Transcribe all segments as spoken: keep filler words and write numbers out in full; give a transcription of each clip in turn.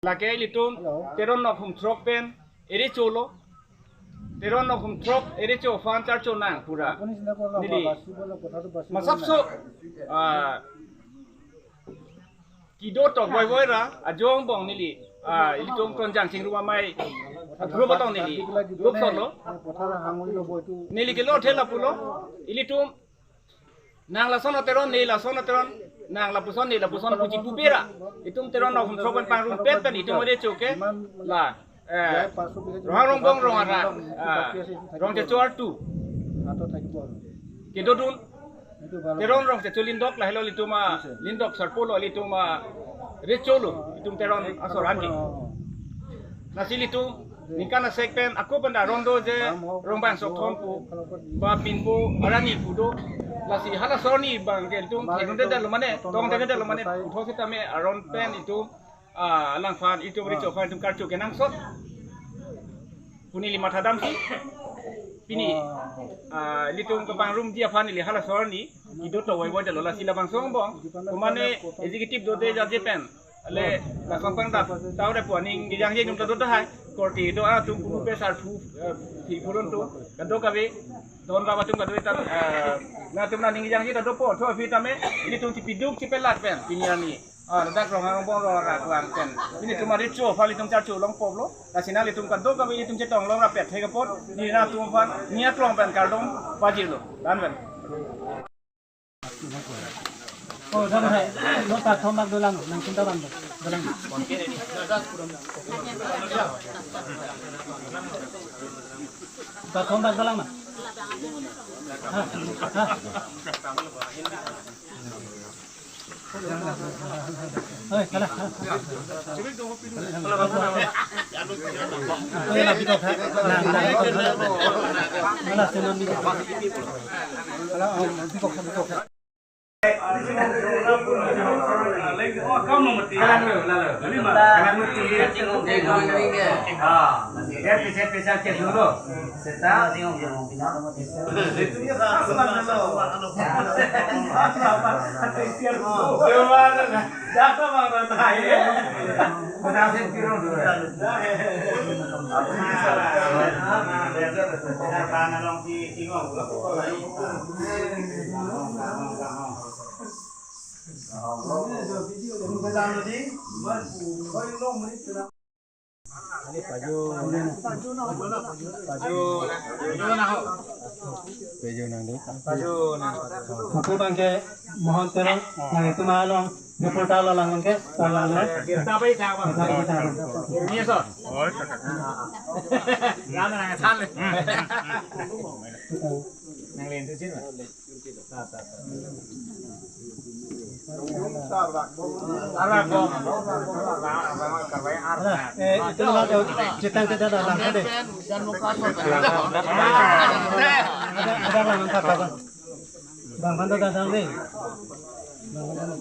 Lake ilitum Teron Nokhum throk pen ere cholo. Teron Nokhum throk ere cho aphan charcho nang pura. Neli masapso, ah, kedo tok voivoi ra ajo angbong neli, ah, ilitum Kronjang Chingrum Amei a-group atong neli group solo. Neli kelo thela pulo, ilitum nang lason a Teron, ne lason a Teron, nang lapuson, ne lapuson puji pupera. Itum Teron Nokhum throk pen pangrumpet pen itum ere cho ke la, eh, Ronghang Rongbong Rong Arat, ah, Rongchecho artu kedodun. Teron Rongchecho Lindok lahelo ilitum alindok sarpo lo, ilitum arecho lo, itum Teron asor anke. Lasi ilitum ningkan asek pen ako pen aron do je Rongbang Sokthon pu, ba pinpo arani pu do. Lasi hala asor arni abang ke itum thengdedetlo mane, tongdedetlo mane, puthot sitame aron pen itum, ah, alangphan itum recho aphan itum karcho kenangsot pu neli mathadamsi pini, ah, ilitum kapangrumji aphan neli hala asor arni kedo tok voivoi detlo, lasi labangso angbong komatne executive dode jaje pen, ale lason pangdap tau re pu aning kejangje atum ta do tahai, korte do atum kunu pe sarphu, eh, phiphuron tu kadokave don rap atum kadokave ta, eh, latum aning kejangje ta dopo, tho aphi tame ilitum chipiduk chipelat pen pini arni, ah, ladak Ronghang Rongbong Rong Arat vang pen ilitum arecho aphan ilitum charcho longpo lo. Lasi nanglitum kadokave ilitum chetong long rapet thek apot neli nangtum aphan nia klong pen kardom pajirlo. Dan pen. Oh, dah, dah. Lo platform bak dolang, nangtum ta bang dolang. Platform bak dolang ma. Ha, ha. Oi, kalah. Oi, la bikok ha. Lang, lang, bikok ha. Lang, lang, bikok ha. Kalah, oh, bikok ha, bikok ha. Paju nang deh. Paju nang. Aku bangke mohon terang, nang itu malong, reporter lo lang bangke, lang lo. Ini so. Lama nang than le. Nang len tu sih. Alah, eh, itu lah, eh, cetang kita dah langkah deh. Ada, ada langkah apa? Bang Pando datang deh. Bang Pando.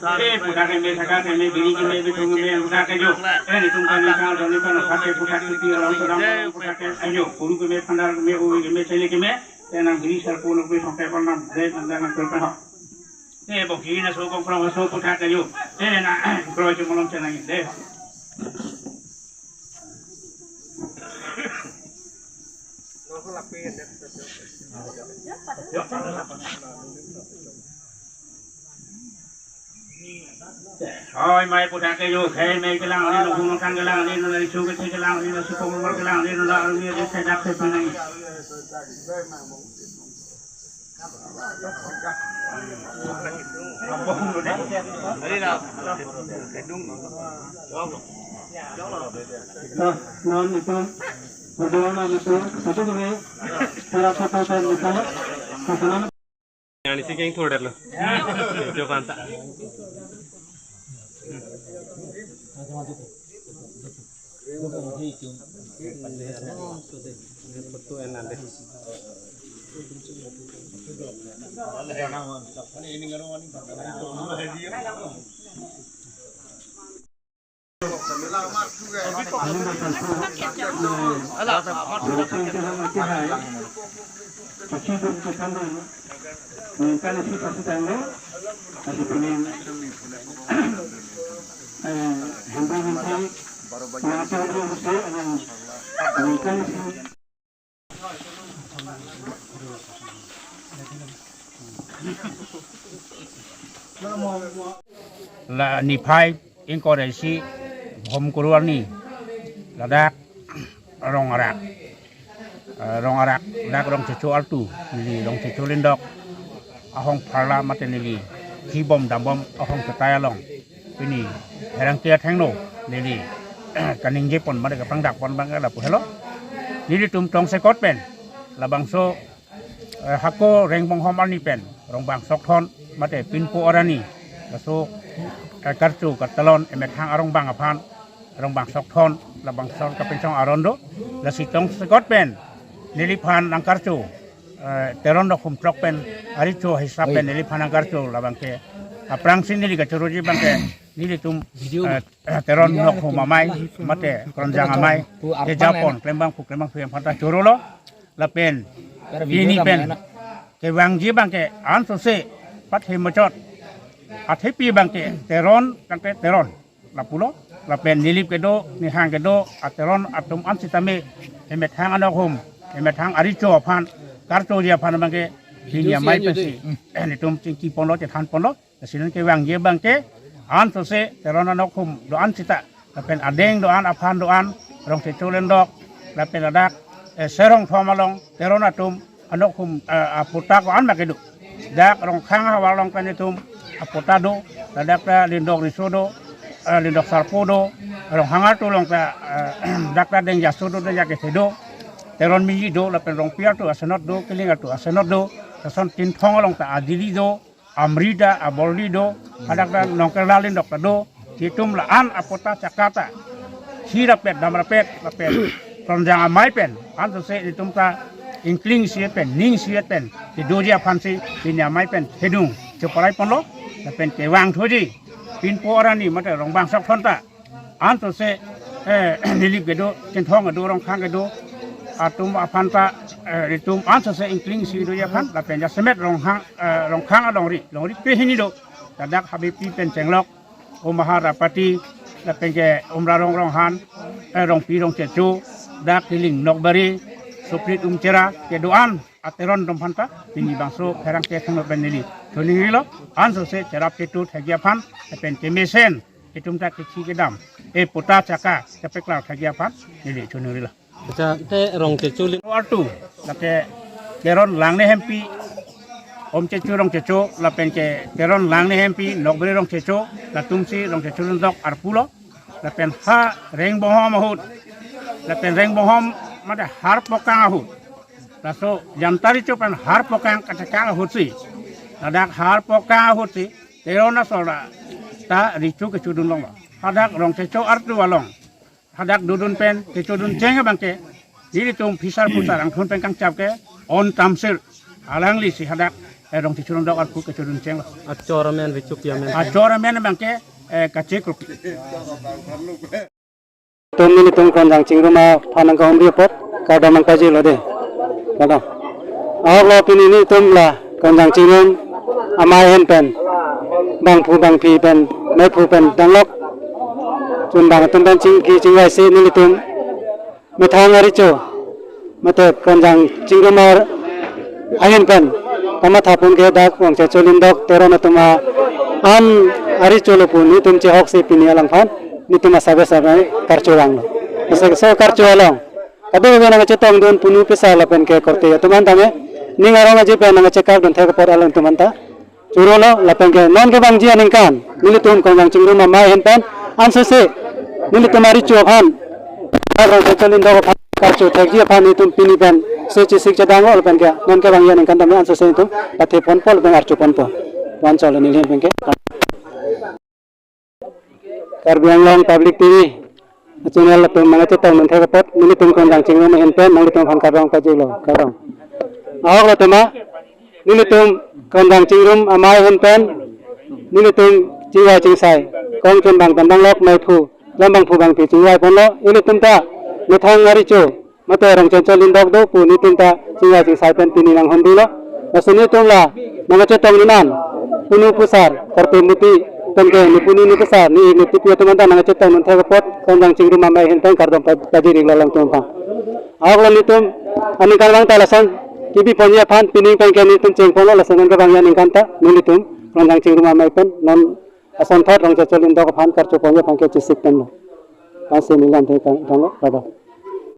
Eh, puthak keme, thaka keme, bini keme, bithung keme, puthak kejo. Eh, nitum keme, kang doni kang thak ke puthak kiti alam kurang puthak ke ajo. Kuru keme, phandar keme, ui keme, chele keme. Eh, nang bini sarpo nang keme, songke pon nang, deh, nang, nang, nang, nang. Eh, boki na so kong prong so puthak kejo. Eh, na, kroi chumolom chenang deh. Oi, mai pudak ke yo, khai mai kelang ni, lo hung kang kelang ni, lo isu ke kelang ni, lo sipong mor kelang ni, lo army ke sedak ke pini. Nah, non itu, berdua non itu, satu demi, para satu dan itu, satu. Yang isi geng thordet lo. Coba anta. Foto enak deh. La niphai ingkoi ra isi Bhomkuru arni ladak Rong Arak, eh, Rong Arak dak Rongchecho artu neli Rongchecho Lindok ahong pharla mate neli thibom dambom ahong chetai along pini pherangke athengno neli kaningje pon mate kapangdak pon abang lapu helo. Nelitum tongsekot pen labangso, eh, hako Rengbonghom arni pen Rongbang Sokthon mate Pinpo Arani laso, eh, karcho katalon emethang arongbang aphan Rongbang Sokthon labangso kapinchong aron do. Lasi tongsekot pen neliphan nangkarcho, eh, Teron Anokhum throk pen aricho hisap pen neliphan nangkarcho labang ke aphrangsi neli kachoroji abang ke nelitum, eh, Teron Anokhum amei mate Kronjang amei kejapon klembangphu klembangphi aphan ta chorolo lapen pini pen kevangji abang ke ansose pat he mochot athepi abang ke Teron tangte Teron lapulo, lapen Nilip kedo, Nihang kedo, a Teron atum ansitame emethang anokhum, emethang aricho aphan karchoji aphan abang ke pini amei pensi, eh, nelitum chingki ponlo, chethan ponlo. Lasi non kevangji abang ke ansose Teron Anokhum do-an sita lapen adeng do-an, aphan do-an, Rongchecho Lindok lapen ladak, eh, Serong Thom along Teron atum anokhum, eh, apatta ko-an ma kedo. Dak Rongkhang ahavar along pen itum apatta do, ladak ta Lindok Riso do, eh, Lindok Sarpo do, Ronghang artu along ta, eh, dak ta Deng Jaso do, Deng Jakethe do, Teron Miji do, lapen Rongpi artu asenot do, Kiling artu asenot do, lason Chinthong along ta Adili do, Amri ta Aborli do, hadak ta Nongkerla Lindok ta do, itum la-an apatta chakata, thirapet damrapet lapen Kronjang amei pen ansose itum ta ingkling sivet pen, ning sivet pen kedoji aphansi pini amei pen thedung cheparai ponlo, lapen kevang thuji Pinpo Arani mate Rongbang Sokthon ta ansose, eh, Nilip kedo, Chinthong kedo, Rongkhang kedo atum aphan ta, eh, itum ansose ingkling si doji aphan lapen jasemet Ronghang, eh, Rongkhang alongri, longri kehini do, ladak Habipi pen Chenglok, Umahar Rapati, lapen ke Umrarong Ronghan, eh, Rongpi Rongchecho, dak Kiling Nokbari, Suprit Umchera kedo-an a Teron atum aphan ta pini bangso pherangke athengno pen neli choningrilo, ansose cherap chetu thekji aphan lapen kemesen itum ta kethi kedam, eh, patta chaka kepeklar thekji aphan neli choningrilo. Acha, te Rongchecho Lin- artu, lake Teron Langnehempi, Omchecho Rongchecho, lapen ke Teron Langnehempi, Nokbari Rongchecho, latumsi Rongchecho Lindok arpulo, lapen ha Rengbonghom ahut, lapen Rengbonghom mate Harpokang ahut, laso Jantari cho pen Harpokang kachekang ahutsi, ladak Harpokang ahutsi Teron asor ta richo kechodun longlo. Hadak Rongchecho artu along hadak dodun pen kechodun cheng abang ke, nelitum phisar pusar angthun pen kangchap ke, on tamsir alanglisi hadak, eh, Rongchecho Lindok arpu kechodun chenglo. Achor amen, richo pi amen. Achor amen abang ke, eh, kachekropi. Itum nelitum Kronjang Chingrum aphan nangkahumri apot kardom nangpajirlo dei. Kardom. Ahok lo pini nelitum la Kronjang Chingrum amei ahin pen, bangphu bangphi pen, meiphu pen danglok, chunbang atum pen chingki chingvaisi nelitum methang aricho mate Kronjang Chingrum ahin pen kamatha pon ke dak Rongchecho Lindok Teron atum a-an ari cholo pu nelitum chehok si pini alangphan nelitum asabesa karcho vanglo. Laso karcho along kadokave nangchetongdun punu pisa lapen ke korte atum an tame ning arong aji pen nangchekakdun thek apot alangtum anta chorolo lapen ke non kevangji aningkan nelitum Kronjang Chingrum Amei ahin pen ansose nelitum ari chu aphan Kronjang Chingrum Amei aphan karcho thekji aphan nelitum pini pen se chesik chedanglo lapen ke non kevangji aningkan tame ansose nelitum pathe ponpo lapen archo ponpo. Van cholo neli pen ke Karbi Anglong Public T V channel atum nangchetongdun thek apot nelitum Kronjang Chingrum ahin pen nanglitum aphan kardom pajirlo, kardom. Ahok lo tema nelitum Kronjang Chingrum Amei ahin pen nelitum chingvai chingsai kong chen bang pen bang lok meiphu lam bangphu bangphi chingvai ponlo. Ilitum ta methang ari chu mate rong chen cholin dok do pu nelitum ta chingvai chingsai pen pini nanghon dolo. Laso nelitum la nangchetongdun an punu pusar korte muti pen ke ne punu ne pusar ne ik ne tipi atum anta nangchetongdun thek apot Kronjang Chingrum Amei ahin pen kardom pa- pajir iklo alangtum aphan. Ahok lo nelitum aningkan vang ta lason kebi ponji aphan pining pen ke nelitum cheng ponlo, lason non kevangji aningkan ta nelitum Kronjang Chingrum Amei pen non asonthot rong chen cholin dok aphan karcho ponji aphan ke chesik penlo. Ansi neli lamthe kanglo, kardom.